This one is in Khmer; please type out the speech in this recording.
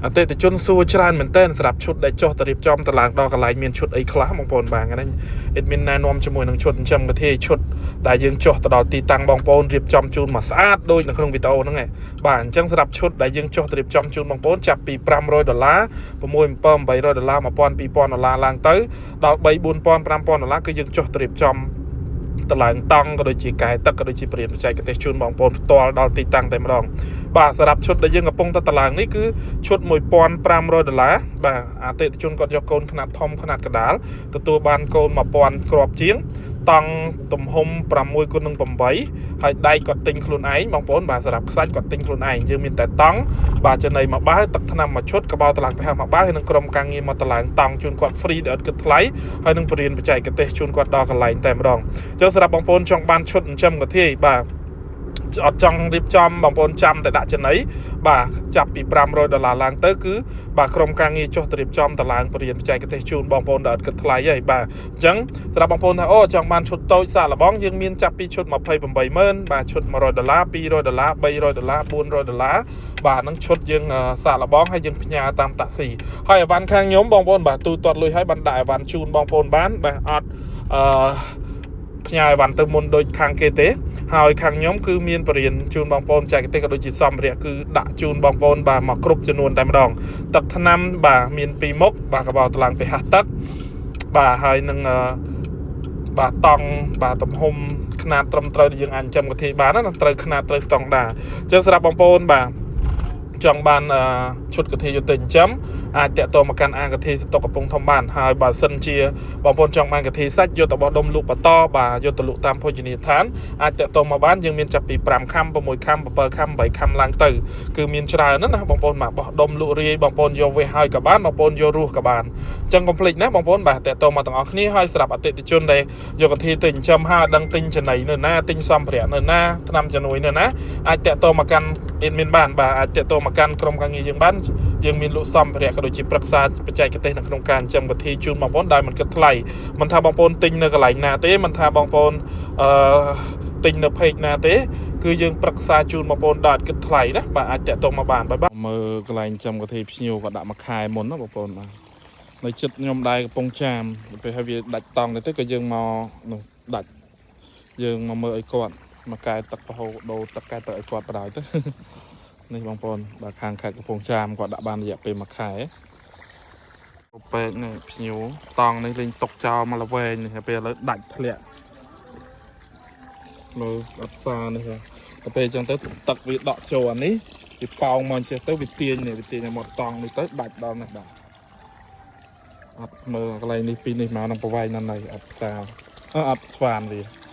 អតិថិជនសួរច្រើនមែនទែនសម្រាប់ឈុតដែលចុះទៅរៀបចំតឡើងដល់កន្លែងមានឈុតអីខ្លះបងប្អូនបាទហ្នឹង admin ណែនាំជាមួយនឹងឈុតចិញ្ចឹមកធាឈុតដែលយើងចុះទៅដល់ទីតាំងបងប្អូនរៀបចំជូនមកស្អាតដូចនៅក្នុងវីដេអូហ្នឹងឯងបាទអញ្ចឹងសម្រាប់ឈុតដែលយើងចុះទៅរៀបចំជូនបងប្អូនចាប់ពី500ដុល្លារ6 7 800ដុល្លារ1000 2000ដុល្លារឡើងទៅដល់3 4000 5000ដុល្លារគឺយើងចុះទៅរៀបចំ តឡើងតង់ក៏ដូចជាកែទឹកក៏ដូចជាបរិញ្ញាបច្ចេកទេសជូនបងប្អូនផ្ទាល់ដល់ទីតាំងតែម្ដងបាទសម្រាប់ឈុតដែលយើងកំពុងតែតឡើងនេះគឺឈុត1500ដុល្លារបាទអតិថិជនគាត់យកកូនខ្នាតធំខ្នាតកដាលទទួលបានកូន1000គ្រាប់ជាងតង់ទំហំ6គុណនឹង8ហើយដែកគាត់ទិញខ្លួនឯងបងប្អូនបាទសម្រាប់ខ្សាច់គាត់ទិញខ្លួនឯងយើងមានតែតង់បាទចំណីមកបាវទឹកថ្នាំមួយឈុតកបោតឡើងប្រហែលមកបាវហើយនឹងក្រុមការងារមកតឡើងតង់ជូនគាត់ free ដោយអត់គិតថ្លៃហើយនឹងបរិញ្ញាបច្ចេកទេសជូនគាត់ដល់កន្លែងតែម្ដង ចុះសម្រាប់បងប្អូនចង់បានឈុតចិញ្ចឹមកធាយបាទអត់ចង់រៀបចំបងប្អូនចាំតែដាក់ចំណីបាទចាប់ពី500ដុល្លារឡើងទៅគឺបាទក្រុមការងារចុះទៅរៀបចំតឡើងបរិញ្ញាបច្ចេកទេសជូនបងប្អូនដែលអត់គិតថ្លៃហើយបាទអញ្ចឹងសម្រាប់បងប្អូនថាអូចង់បានឈុតតូចសាកល្បងយើងមានចាប់ពីឈុត280,000បាទឈុត100ដុល្លារ200ដុល្លារ300ដុល្លារ400ដុល្លារបាទហ្នឹងឈុតយើងសាកល្បងហើយយើងផ្ញើតាមតាក់ស៊ីហើយអីវ៉ាន់ខាងខ្ញុំបងប្អូនបាទទូទាត់លុយហើយបានដាក់អីវ៉ាន់ជូនបងប្អូនបានបាទអត់អឺ ផ្ញើអីវ៉ាន់ទៅមុនដូចខាងគេទេហើយខាងខ្ញុំគឺមានបរិញ្ញាជូនបងប្អូនចែកទេសក៏ដូចជាសម្ភារៈគឺដាក់ជូនបងប្អូនបាទមកគ្រប់ចំនួនតែម្ដងទឹកថ្នាំបាទមានពីរមុខបាទកបោតឡើងពីហាស់ទឹកបាទហើយនឹងអឺបាទតង់បាទទំហំខ្នាតត្រឹមត្រូវដែលយើងអាចចិញ្ចឹមកធាយបានណាត្រូវខ្នាតត្រូវស្តង់ដារអញ្ចឹងសម្រាប់បងប្អូនបាទចង់បានឈុតកាធីយកទៅចិញ្ចឹមអាចតាក់ទងមកកាន់អាងកាធីសតុកកំពង់ធំបានហើយបើសិនជាបងប្អូនចង់បានកាធីសាច់យកទៅបោះដុំលក់បន្តបាទយកទៅលក់តាមភោជនីយដ្ឋានអាចតាក់ទងមកបានយើងមានចាប់ពី5ខាំ6ខាំ7ខាំ8ខាំឡើងទៅគឺមានច្រើនណាស់ណាបងប្អូនបាទបោះដុំលក់រាយបងប្អូនយកវេះហើយក៏បានបងប្អូនយករស់ក៏បានអញ្ចឹងកុំភ្លេចណាបងប្អូនបាទតាក់ទងមកទាំងអស់គ្នាហើយសម្រាប់អតិថិជនដែលយកកាធីទៅចិញ្ចឹមហើយដឹងទិញចំណីនៅណាទិញសម្ភារៈនៅណាថ្នាំជំនួយនៅណាអាចតាក់ទងមកកាន់ admin បានបាទអាចតាក់ទងមកកាន់ក្រុមការងារយើងបានយើងមានលក់សម្ភារៈក៏ដូចជាប្រឹក្សាបច្ចេកទេសនៅក្នុងការចិញ្ចឹមកធាជូនបងប្អូនដោយមិនគិតថ្លៃមិនថាបងប្អូនទិញនៅកន្លែងណាទេមិនថាបងប្អូនអឺទិញនៅ page ណាទេគឺយើងប្រឹក្សាជូនបងប្អូនដោយអត់គិតថ្លៃណាបាទអាចតាក់ទងមកបានបាទមើលកន្លែងចិញ្ចឹមកធាភ្ញៀវក៏ដាក់មួយខែមុនណាបងប្អូនបាទនៅចិត្តខ្ញុំដែរកំពង់ចាមពេលហើយវាដាច់តង់ទៅក៏យើងមកនោះដាច់យើងមកមើលឲ្យគាត់មកកែទឹកប្រហូរដូរទឹកកែទឹកឲ្យគាត់បណ្ដោយទៅ នេះបងប្អូនបាទខាងខេត្តកំពង់ចាមគាត់ដាក់បានរយៈពេលមួយខែពេកនេះភ្ញៀវតង់នេះលេងຕົកចោលមកល្វែងនេះពេលឥឡូវដាច់ធ្លាក់មើលអត់សានេះហ៎ដល់ពេលអញ្ចឹងទៅទឹកវាដក់ចូលអានេះវាប៉ោងមកចេះទៅវាទាញនេះវាទាញឲ្យមកតង់នេះទៅដាច់ដល់នេះបាទអត់មើលកន្លែងនេះពីនេះមកនឹងប្រវែងណាស់ណីអត់ផ្សាអត់ស្វានវា